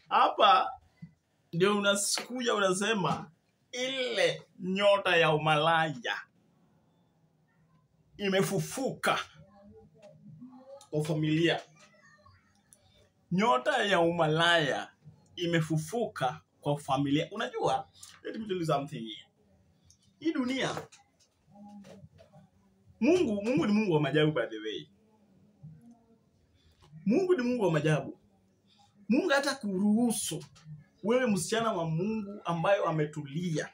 Hapa ndio unasikuja unasema ile nyota ya umalaya imefufuka kwa familia. Nyota ya umalaya imefufuka kwa familia. Unajua, let me tell you something here. Hii dunia, Mungu ni Mungu wa maajabu, by the way. Mungu ni Mungu wa maajabu. Mungu hata kuruhusu wewe msichana wa Mungu ambayo ametulia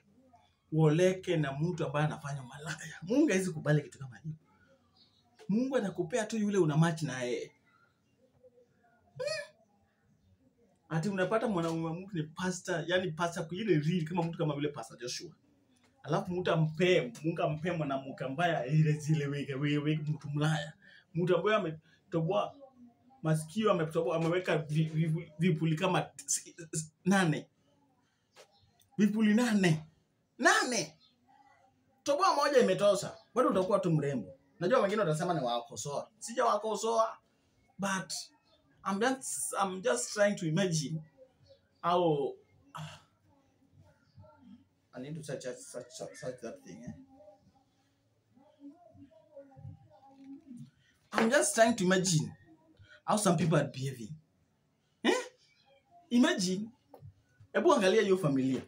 uoleke na mtu ambaye anafanya malaya. Mungu hawezi kubali kitu kama hiyo. Mungu anakupea tu yule una match na yeye. Ati unapata mwanaume wa Mungu ni pastor, yani pastor kwa ile real, kama mtu kama vile Pastor Joshua. Alafu mtu ampe, Mungu ampe mwanamke ambaye ile zile weke wewe mtu mlaya. Mtu ambaye ametoboa masikio, ametoboa, ameweka vipuli kama 8. Vipuli 8. 8. Toboa moja imetosha. Bado utakuwa tu mrembo. Najua wengine watasema ni wakosoa. Sijawakosoa, but I'm just trying to imagine how I need to search that thing. Eh? I'm just trying to imagine how some people are behaving. Eh? Imagine. Hebu angalia hiyo familia.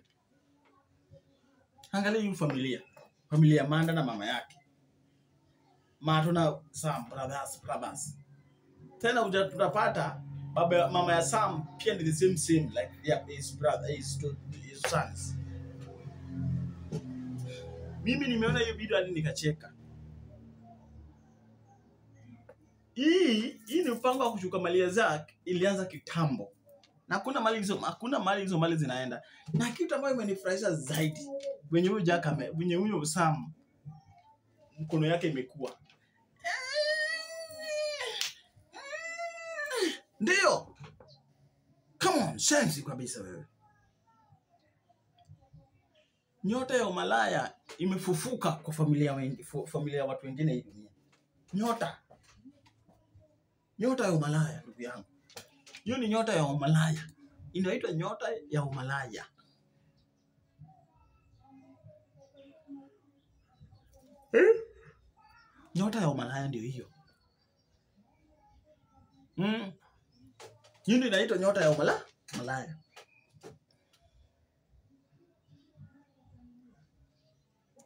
Angalia hiyo familia. Familia Amanda na mama yake. Mato na Sam, brothers. Tena utapata baba mama ya Sam pia ni the same like yeah, his brother, his sons. Mimi nimeona hiyo video hadi nikacheka. Hii ni mpango wa kushuka mali ya Zack, ilianza kitambo. Na hakuna mali hizo mali zinaenda. Na kitu ambayo imenifurahisha zaidi, mwenye huyo Jack mwenye huyo Sam mkono yake imekuwa. Ndio. Come on, sensi kabisa wewe. Nyota ya umalaya imefufuka kwa familia wengi, familia ya watu wengine hii dunia. Nyota ya umalaya, ndugu yangu. Hiyo ni nyota ya umalaya. Inaitwa nyota ya umalaya. Eh? Nyota ya umalaya ndio hiyo. Hiyo ndio inaitwa nyota ya umalaya.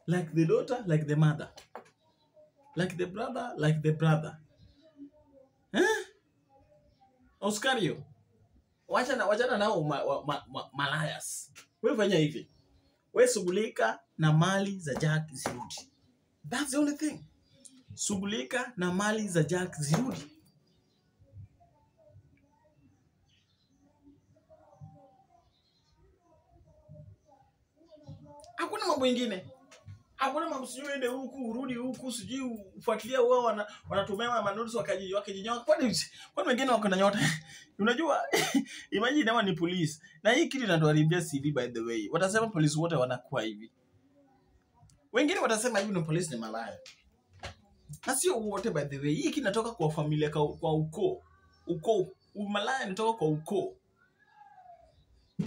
Like the daughter, like the mother. Like the brother, like the brother. Eh? Oscario. Wachana nao malayas. Wewe fanya hivi. Wewe shughulika na mali za Jack zirudi. That's the only thing. Shughulika na mali za Jack zirudi. Hakuna mambo mengine. Hakuna mambo sijui uende huku urudi huku sijui ufuatilia wao wanatumia manunuzi wakajinyoka. Kwani wengine wako na nyota. Unajua imagine kama ni police. Na hii kitu inatuharibia CV by the way. Watasema polisi wote wanakuwa hivi. Wengine watasema hivi ni polisi ni malaya. Na sio wote by the way. Hii kitu inatoka kwa familia, kwa ukoo. Ukoo, umalaya inatoka kwa ukoo.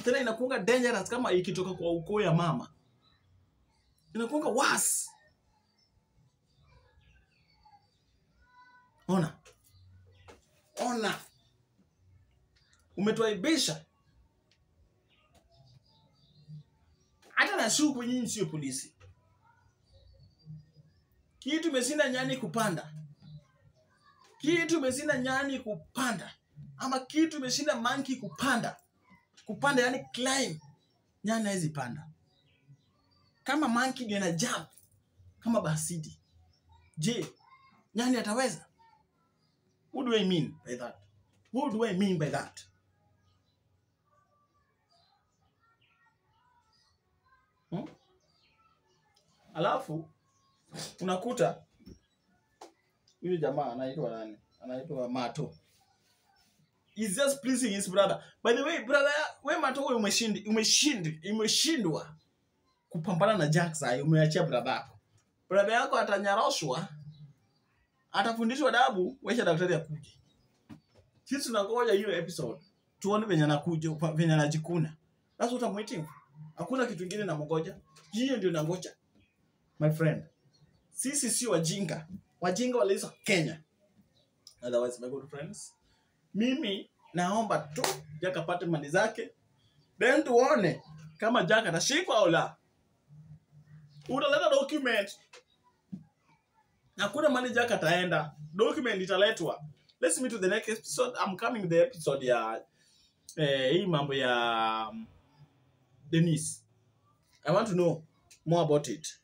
Tena inakuwa dangerous kama ikitoka kwa ukoo ya mama. Inakuwa worse. Ona. Umetuaibisha. Hata na shuku nyinyi sio polisi. Kitu imeshinda nyani kupanda. Kitu imeshinda nyani kupanda. Ama kitu imeshinda monkey kupanda. Kupanda yani climb. Nyani haizi panda. Kama monkey ndio ana jump kama basidi. Je, nyani ataweza? What do I mean by that? What do I mean by that? Alafu unakuta huyu jamaa anaitwa nani? Anaitwa Mato. He's just pleasing his brother. By the way, brother, we Mato wewe umeshindwa kupambana na Jack sasa, umeachia brother yako. Brother yako atanyaroshwa, Atafundishwa adabu, wacha daktari akuje. Sisi tunangoja hiyo episode. Tuone venye anakuja, venye anajikuna. That's what I'm waiting for. Hakuna kitu kingine namngoja. Hiyo ndio nangoja. My friend, sisi sio wajinga. Wajinga waliisha Kenya. Otherwise, my good friends, mimi naomba tu Jack apate mali zake, then tuone kama Jack atashikwa au la. Utaleta document. Hakuna mali Jack ataenda. Document italetwa. Let's meet to the next episode. I'm coming the episode ya hii mambo ya Denise. I want to know more about it.